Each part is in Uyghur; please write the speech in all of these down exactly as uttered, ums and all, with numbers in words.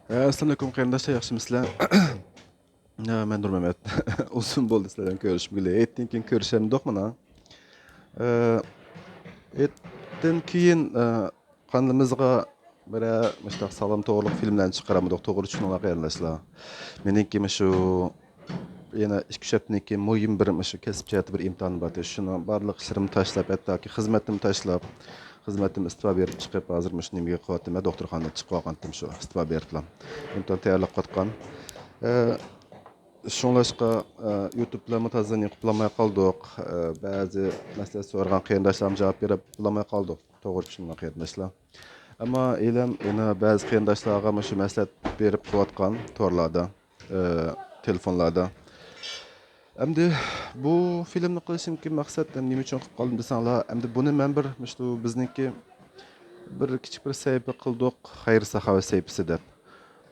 ئەسسالامۇئەلەيكۇم قېرىنداشلار، ياخشىمۇسىلەر؟ ھە، مەن نۇرمەمەت. ئۇزۇن بولدى سىلەر بىلەن كۆرۈشمىگىلى. ھېيتتىن كېيىن كۆرۈشەلمىدۇق مانا. ئە، ھېيتتىن كېيىن، ئە، قانىلىمىزغا بىرەر مۇشۇنداق ساغلام توغرىلىق فىلىملەرنى چىقىرالمىدۇق، توغرا چۈشىنىڭلار قېرىنداشلار. مېنىڭكى مۇشۇ يەنە ئىككى-ئۈچ ھەپتىدىن كېيىن مۇھىم بىر مۇشۇ كەسىپ جەھەتتە بىر ئىمتىھانىم بار. شۇنىڭ بارلىق ئىشلىرىمنى تاشلاپ، ھەتتاكى خىزمىتىمنى تاشلاپ، خىزمىتىمنى ئىستېپا بېرىپ چىقىپ، ھازىر مۇشۇ نېمىگە قىلىۋاتىمەن، دوختۇرخانىدىن چىقىۋالغانتىم شۇ ئىستېپا بېرىپلا. ئىمتىھان تەييارلىق قىلىۋاتقان. ئە، شۇڭلاشقا، ئە، يۇتۇب بىلەنمۇ تازا نېمە قىلالماي قالدۇق. ئە، بەزى مەسلىھەت سورىغان قېرىنداشلارمۇ جاۋاب بېرىپ بولالماي قالدۇق. توغرا چۈشىنىڭلار قېرىنداشلار. ئەمما ئىلىم يەنە بەزى قېرىنداشلارغا مۇشۇ مەسلىھەت بېرىپ قىلىۋاتقان تورلاردا، ئە، تېلېفونلاردا. ئەمدى بۇ فىلىمنى قىلىشىمدىكى مەقسەت، ئەمدى نېمە ئۈچۈن قىلىپ قالدىم دېسەڭلار، ئەمدى بۇنى مەن بىر، مۇشۇ بىزنىڭكى بىر كىچىك بىر سەھىپە قىلدۇق، خەير ساخاۋەت سەھىپىسى دەپ.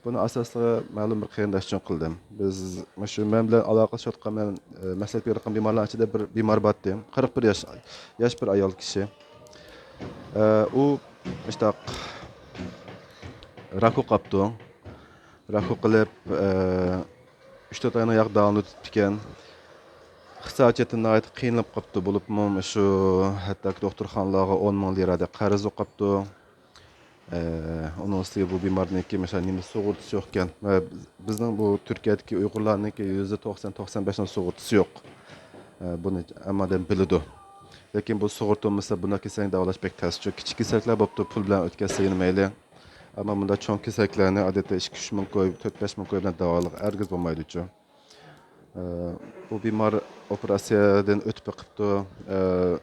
بۇنى ئاساسلىقى مەلۇم بىر قېرىنداش ئۈچۈن قىلدىم. بىز مۇشۇ مەن بىلەن ئالاقىلىشىۋاتقان، مەن، ئە، مەسلىھەت بېرىۋاتقان بىمارلارنىڭ ئىچىدە بىر بىمار بارتى. قىرىق بىر ياش، ياش بىر ئايال كىشى. ئە، ئۇ مۇشتاق راكو قاپتۇ. راكو قىلىپ، ئە، ئۈچ تۆت ئاينىڭ ياق داۋامىنى ئۆتۈپتىكەن. ئىقتىسادىي جەھەتتىن ناھايىتى قىينىلىپ قاپتۇ. بولۇپمۇ شۇ ھەتتاكى دوختۇرخانىلارغا ئون مىڭ لىرادەك قەرز بولۇپ قاپتۇ. ئە، ئۇنىڭ ئۈستىگە بۇ بىماردىن كېيىن، مەسىلەن، نېمە سۇغۇرتىسى يوق ئىكەن. ۋە بىز-، بىزنىڭ بۇ تۈركىيەدىكى ئۇيغۇرلارنىڭكى يۈزدە توقسان، توقسان بەشنىڭ سۇغۇرتىسى يوق. ئە، بۇنى ھەممە ئادەم بىلىدۇ. لېكىن بۇ سۇغۇرتا بولمىسا، بۇنداق كېسەلنى داۋالاش بەك تەسچۇ. كىچىك كېسەللەر بوپتۇ، پۇل بىلەن ئۆتكەزسە يەنە مەيلى. ئەمما بۇنداق چوڭ كېسەللەرنى، ئادەتتە، ئىككى ئۈچ مىڭ كوي، تۆت بەش مىڭ كوي بىلەن داۋالىغىلى ھەرگىز بولمايدۇچۇ. ئە، بۇ بىمار ئوپېراتسىيەدىن ئۆتۈپ بېقىپتۇ. ئە،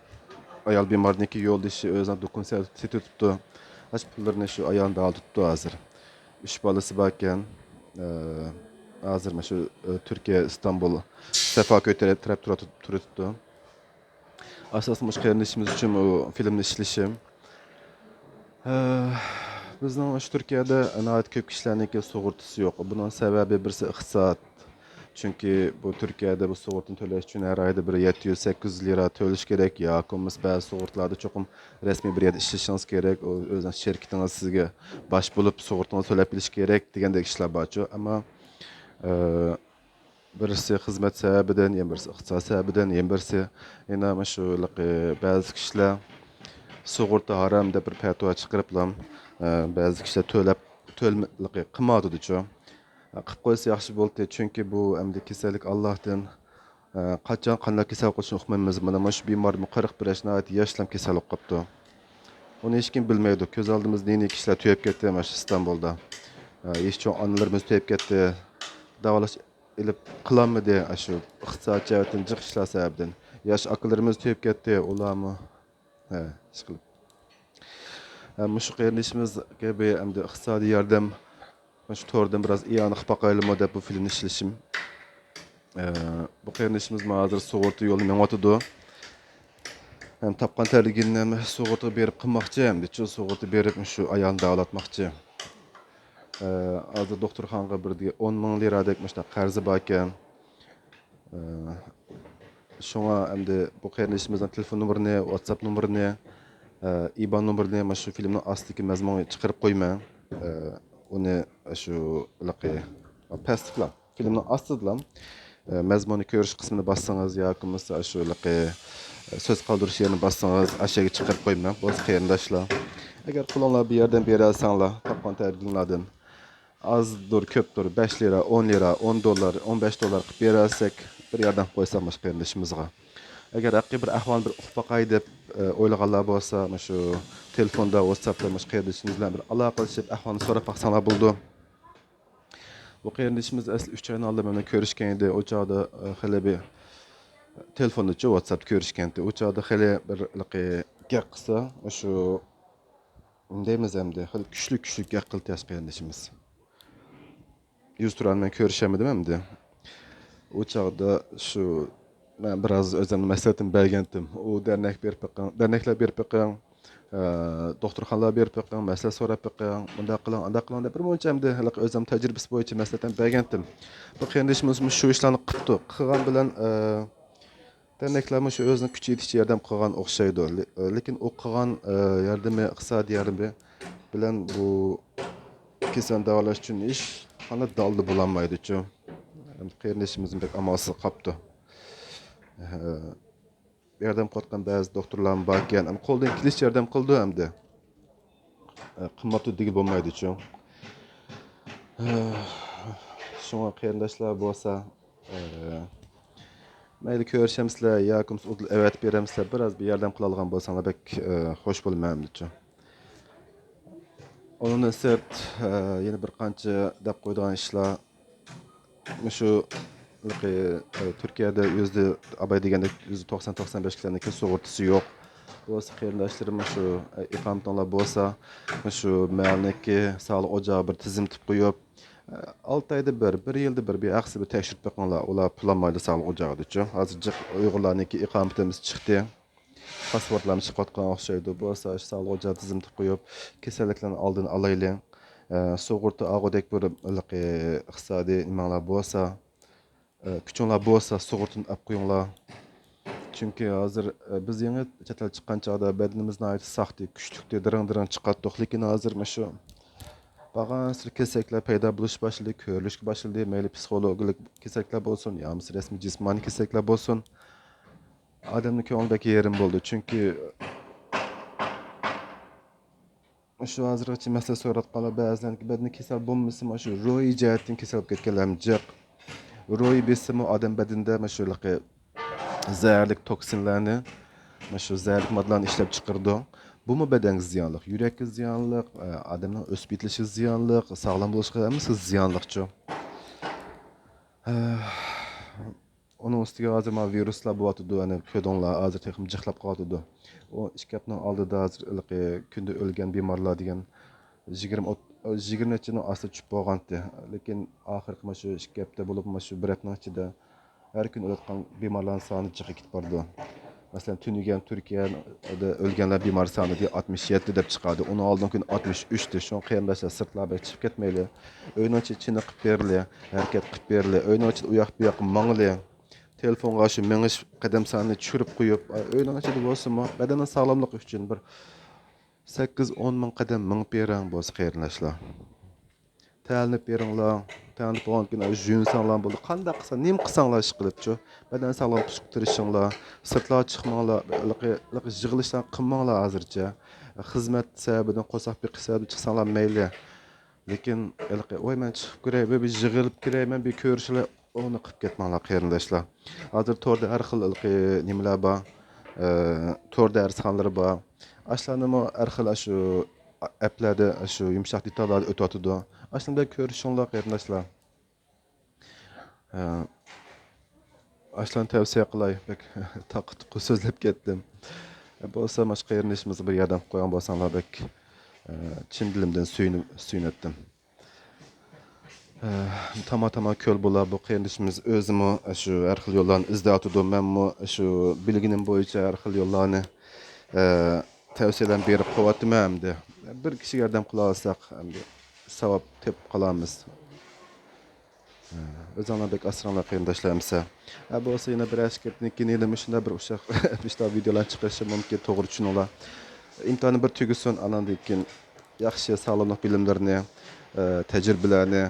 ئايال بىمارنىڭكى يولدىشى ئۆزىنىڭ دۇكىنى سېتىۋېتىپتۇ. ئاشۇ پۇللىرىنى شۇ ئايالنى داۋالىتىپتۇ ھازىر. ئۈچ بالىسى باركەن. ئە، ھازىر مانا شۇ، ئە، تۈركىيە، ئىستانبۇل، سەفاكۆي تەرەپ، تەرەپ تۇرۇۋاتىدۇ. ئاساسەن مۇشۇ قېرىندىشىمىز ئۈچۈن بۇ فىلىمنى ئىشلىشىم. ئە، بىزنىڭ مۇشۇ تۈركىيەدە ناھايىتى كۆپ كىشىلەرنىڭكى سۇغۇرتىسى يوق. بۇنىڭ سەۋەبى بىرسى ئىقتىساد. چۈنكى بۇ تۈركىيەدە بۇ سۇغۇرتىنى تۆلەش ئۈچۈن ھەر ئايدا بىر يەتتە يۈز، سەككىز يۈز لىرا تۆلىشى كېرەك، ياكى بولمىسا بەزى سۇغۇرتىلاردا چوقۇم رەسمىي بىر يەردە ئىشلىشىڭىز كېرەك، ئۇ ئۆزىنىڭ شىركىتىڭىز سىزگە باش بولۇپ سۇغۇرتىڭىزنى تۆلەپ بېرىشى كېرەك دېگەندەك ئىشلار بارچۇ. ئەمما، ئە، بىرسى خىزمەت سەۋەبىدىن، يەنە بىرسى ئىقتىساد سەۋەبىدىن، يەنە بىرسى يەنە مۇشۇ ھېلىقى بەزى كىشىلەر سۇغۇرتا ھارام دەپ بىر پەتىۋا چىقىرىپلا، ئە، بەزى كىشىلەر تۆلەپ، تۆلىمە-، ھېلىقى قىلمايۋاتىدۇچۇ. قىلىپ قويسا ياخشى بولاتتى، چۈنكى بۇ ئەمدى كېسەللىك ئاللاھتىن، ئە، قاچان قانداق كېسەل قىلىشىنى ئۇقمايمىز. مانا مۇشۇ بىمار قىرىق بىر ياش ناھايىتى ياشلا كېسەل بولۇپ قاپتۇ. ئۇنى ھېچكىم بىلمەيدۇ. كۆز ئالدىمىزدا نى-نى كىشىلەر تۈگەپ كەتتى مانا شۇ ئىستانبۇلدا. ئە، يېشى چوڭ ئانىلىرىمىز تۈگەپ كەتتى. داۋالاش ئېلىپ قىلالمىدى، ئاشۇ ئىقتىساد جەھەتتىن جىق ئىشلار سەۋەبىدىن. ياش ئاكىلىرىمىز تۈگەپ كەتتى، ئۇلارمۇ، ھە، ئىشقىلىپ. ھە، مۇشۇ قېرىندىشىمىز كەبى ئەمدى ئىقتىسادىي ياردەم، مۇشۇ توردىن بىراز ئىئانە قىلىپ باقايلىمۇ دەپ بۇ فىلىمنى ئىشلىشىم. ئە، بۇ قېرىندىشىمىز ھازىر سۇغۇرتا يولىدا مېڭىۋاتىدۇ. ھەم تاپقان تەرلىكىنى سۇغۇرتىغا بېرىپ قىلماقچى، ئەمدىچۇ سۇغۇرتا بېرىپ مۇشۇ ئايالنى داۋالاتماقچى. ئە، ھازىر دوختۇرخانىغا بىر ئون مىڭ لىرادەك مۇشۇنداق قەرزى باركەن. ئە، شۇڭا ئەمدى بۇ قېرىندىشىمىزنىڭ تېلېفون نومۇرىنى، ۋاتساپ نومۇرىنى، ئە، ئىبان نومۇرىنى مانا شۇ فىلىمنىڭ ئاستىدىكى مەزمۇنغا چىقىرىپ قويىمەن. ئە، ئۇنى شۇ ھېلىقى پەستىكلا فىلىمنىڭ ئاستىدىلا، ئە، مەزمۇننى كۆرۈش قىسمىنى باسسىڭىز ياكى بولمىسا شۇ ھېلىقى، ئە، سۆز قالدۇرۇش يېرىنى باسسىڭىز، ئاشۇ يەرگە چىقىرىپ قويىمەن. بولسا قېرىنداشلار، ئەگەر قولۇڭلار بىر ياردەم بېرەلىسەڭلار، تاپقان تەرىپىڭلاردىن ئازدۇر، كۆپتۇر، بەش لىرا، ئون لىرا، ئون دوللار، ئون بەش دوللار قىلىپ بېرەلىسەك، بىر ياردەم قىلىپ قويساق مۇشۇ قېرىندىشىمىزغا. ئەگەر ھەقىقىي بىر ئەھۋالنى بىر ئۇقۇپ باقاي دەپ، ئە، ئويلىغانلار بولسا، مۇشۇ تېلېفوندا، ۋاتساپتا مۇشۇ قېرىندىشىمىز بىلەن بىر ئالاقىلىشىپ، ئەھۋالنى سوراپ باقساڭلار بولىدۇ. بۇ قېرىندىشىمىز ئەسلى ئۈچ ئاينىڭ ئالدىدا مەن بىلەن كۆرۈشكەن ئىدى. ئۇ چاغدا، ئە، خېلى بىر تېلېفوندىچۇ، ۋاتساپتا كۆرۈشكەنتى. ئۇ چاغدا خېلى بىر ھېلىقى گەپ قىلسا، شۇ دەيمىز ئەمدى، خېلى كۈچلۈك، كۈچلۈك گەپ قىلدى ياش قېرىندىشىمىز. يۈز تۇران مەن كۆرۈشەلمىدىم ئەمدى. ئۇ چاغدا شۇ، مەن بىراز ئۆزۈمنىڭ مەسلىھەتىمنى بەرگەنتىم. ئۇ دەرنەك بېرىپ بېقىڭ، دەرنەكلەر بېرىپ بېقىڭ، ئە، دوختۇرخانىلارغا بېرىپ بېقىڭ، مەسلىھەت سوراپ بېقىڭ، مۇنداق قىلىڭ، ئانداق قىلىڭ دەپ بىر مۇنچە ئەمدى ھېلىقى ئۆزۈم تەجرىبىسى بويىچە مەسلىھەتلەرنى بەرگەنتىم. بۇ قېرىندىشىمىزمۇ شۇ ئىشلارنى قىپتۇ. قىلغان بىلەن، ئە، دەرنەكلەرمۇ شۇ ئۆزىنىڭ كۈچى يېتىشىچە ياردەم قىلغان ئوخشايدۇ. لې-، لېكىن ئۇ قىلغان، ئە، ياردىمى، ئىقتىسادىي ياردىمى بىلەن بۇ كېسەلنى داۋالاش ئۈچۈن ھېچقانداق دالدا بولالمايدۇچۇ. قېرىندىشىمىزمۇ بەك ئامالسىز قاپتۇ. ياردەم قىلىۋاتقان بەزى دوختۇرلارمۇ باركەن، ئەمما قولدىن كېلىشىچە ياردەم قىلىدۇ ئەمدى. قىلماپتۇ دېگىلى بولمايدۇچۇ. شۇڭا قېرىنداشلار بولسا، مەيلى كۆرۈشەمسىلەر ياكى بولمىسا ئۇدۇل ئەۋەتىپ بېرەمسىلەر، بىراز بىر ياردەم قىلالىغان بولساڭلار بەك خوش بولىمەن ئەمدىچۇ. ئۇنىڭدىن سىرت، يەنە بىر قانچە دەپ قويىدىغان ئىشلار. مۇشۇ، ھېلىقى، ئە، تۈركىيەدە يۈزدە، ئاباي دېگەندەك، يۈزدە توقسان، توقسان بەش كىشىلەرنىڭكى سۇغۇرتىسى يوق. بولسا قېرىنداشلىرىم مۇشۇ، ئە، ئىقامىتىڭلار بولسا، مۇشۇ مەھەللىنىڭكى ساغلىق ئوچاقىغا بىر تىزىم تۇتۇپ قويۇپ، ئە، ئالتە ئايدا بىر، بىر يىلدا بىر، بىر ھەقسىز بىر تەكشۈرۈپ بېقىڭلار. ئۇلار پۇلانمايدۇ ساغلىق ئوچاقىدىچۇ. ھازىر جىق ئۇيغۇرلارنىڭكى ئىقامىتىمىز چىقتى. پاسپورتلارمۇ چىقىۋاتقان ئوخشايدۇ. بولسا شۇ ساغلىق ئوچاقىغا تىزىم تۇتۇپ قويۇپ، كېسەللىكلەرنىڭ ئالدىنى ئالايلى. ئە، سۇغۇرتا ئالغۇدەك بىر ھېلىقى ئىقتىسادىي نېمەڭلار بولسا، ئە، كۈچۈڭلار بولسا، سۇغۇرتىنى ئېلىپ قويۇڭلار. چۈنكى ھازىر، ئە، بىز يېڭى چەت ئەل چىققان چاغدا بەدىنىمىز ناھايىتى ساقتى، كۈچلۈكتى، دىرىڭ-دىرىڭ چىقاتتۇق. لېكىن ھازىر مۇشۇ بارغانسېرى كېسەللىكلەر پەيدا بولۇش باشلىدى، كۆرۈلۈشكە باشلىدى. مەيلى پسىخولوگىيەلىك كېسەللىكلەر بولسۇن، يا بولمىسا رەسمىي جىسمانىي كېسەللىكلەر بولسۇن. ئادەمنىڭ كۆڭلى بەك يېرىم بولدى. چۈنكى شۇ ھازىرغىچە مەسلىھەت سوراتقانلار بەزىلەرنىڭكى بەدىنى كېسەل بولمىسىمۇ، شۇ روھىي جەھەتتىن كېسەل بولۇپ كەتكەنلەرمۇ جىق. روھىي بېسىمى ئادەم بەدىنىدە مۇشۇ زەھەرلىك توكسىنلارنى، مۇشۇ زەھەرلىك ماددىلارنى ئىشلەپ چىقىرىدۇ. بۇمۇ بەدەنگە زىيانلىق، يۈرەككە زىيانلىق، ئادەمنىڭ ئۆسۈپ يېتىلىشىگە زىيانلىق، ساغلام بولۇشىغا ھەممىسىگە زىيانلىقچۇ. ئۇنىڭ ئۈستىگە ھازىر مانا ۋىرۇسلار بولۇۋاتىدۇ، ئەنە كۆردۈڭلار، ھازىر تېخىمۇ جىقلاپ قالىۋاتىدۇ. ئۇ ئىككى ھەپتىنىڭ ئالدىدا ھازىر ھېلىقى كۈندە ئۆلگەن بىمارلار دېگەن يىگىرمە، يىگىرمە نەچچىنىڭ ئاستىغا چۈشۈپ بولغانتى. لېكىن ئاخىرقى مانا شۇ ئىككى ھەپتە بولۇپ، مانا شۇ بىر ھەپتىنىڭ ئىچىدە ھەر كۈنى ئۆلۈۋاتقان بىمارلارنىڭ سانى جىققا كېتىپ بارىدۇ. مەسىلەن، تۈنۈگۈن تۈركىيەدە ئۆلگەنلەر بىمار سانى ئاتمىش يەتتە دەپ چىقاردى. ئۇنىڭ ئالدىنقى كۈنى ئاتمىش ئۈچ ئىدى. شۇڭا قېرىنداشلار، سىرتلارغا بەك چىقىپ كەتمەيلى. ئۆينىڭ ئىچىدە چېنىقىپ بېرىلى، ھەرىكەت قىلىپ بېرىلى. ئۆينىڭ ئىچىدە ئۇ ياق بۇ ياققا ماڭىلى. تېلېفونغا شۇ مېڭىش قەدەم سانىنى چۈشۈرۈپ قويۇپ، ئۆينىڭ ئىچىدە بولسىمۇ، بەدەننىڭ ساغلاملىقى ئۈچۈن بىر سەككىز، ئون مىڭ قەدەم مېڭىپ بېرىڭ بولسا قېرىنداشلار. تەلىنىپ بېرىڭلار. تەلىنىپ بولغاندىن كېيىن يۇيۇنساڭلار بولدى. قانداق قىلسا، نېمە قىلساڭلار ئىشقىلىپچۇ، بەدەن ساغلام تۇتۇشقا تىرىشىڭلار. سىرتلارغا چىقماڭلار. ھېلىقى، ھېلىقى يىغىلىشلارنى قىلماڭلار ھازىرچە. خىزمەت سەۋەبىدىن، قورساق بېقىش سەۋەبىدىن چىقساڭلار مەيلى. لېكىن ھېلىقى، ۋاي، مەن چىقىپ كىرەي، بىر، بىر يىغىلىپ كىرەي، مەن بىر كۆرۈشەي، ئۇنى قىلىپ كەتمەڭلار قېرىنداشلار. ھازىر توردا ھەر خىل ھېلىقى نېمىلەر بار. ئە، تور دەرسخانىلىرى بار. ئاشۇلارنىمۇ ھەر خىل ئاشۇ ئەپلەردە، ئاشۇ يۇمشاق دېتاللاردا ئۆتۈۋاتىدۇ. ئاشۇنى بىلەن كۆرۈشۈڭلار قېرىنداشلار. ئە، ئاشۇلارنى تەۋسىيە قىلاي. بەك تاققا تۇققا سۆزلەپ كەتتىم. بولسا مانا شۇ قېرىندىشىمىزغا بىر ياردەم قىلىپ قويغان بولساڭلار بەك، ئە، چىن دىلىمدىن سۆيۈنۈپ، سۆيۈنەتتىم. ئە، تاما-تاما كۆل بولا، بۇ قېرىندىشىمىز ئۆزىمۇ شۇ ھەر خىل يوللارنى ئىزدەۋاتىدۇ. مەنمۇ شۇ بىلگىنىم بويىچە ھەر خىل يوللارنى، ئە، تەۋسىيەلەرنى بېرىپ قويۇۋاتىمەن ئەمدى. بىر كىشىگە ياردەم قىلالىساق ئەمدى ساۋاب تېپىپ قالارمىز. ئۆزۈڭلار بەك ئاسراڭلار قېرىنداشلار ئەمىسە. ھە، بولسا يەنە بىر ئەشكەپتىن كېيىن يەنە مۇشۇنداق بىر ئۇششاق مۇشۇنداق ۋىدېئولارنى چىقىرىشىم مۇمكىن، توغرا چۈشىنىڭلار. ئىمتىھانى بىر تۈگىسۇن، ئاناندىن كېيىن ياخشى ساغلاملىق بىلىملىرىنى، ئە، تەجرىبىلەرنى،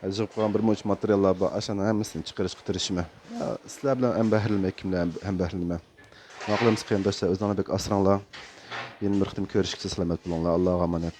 ئە، يىغىپ قويغان بىر مۇنچە ماتېرىياللار بار، ئاشۇنىڭ ھەممىسىنى چىقىرىشقا تىرىشىمەن. ئە، سىلەر بىلەن ھەمبەھىرلىمەي، كىملەر ھەمبەھىرلىمەي. نېمە قىلىمىز قېرىنداشلار، ئۆزۈڭلار بەك ئاسراڭلار. يەنە بىر قېتىم كۆرۈشكىچە سالامەت بولۇڭلار. ئاللاغا ئامانەت.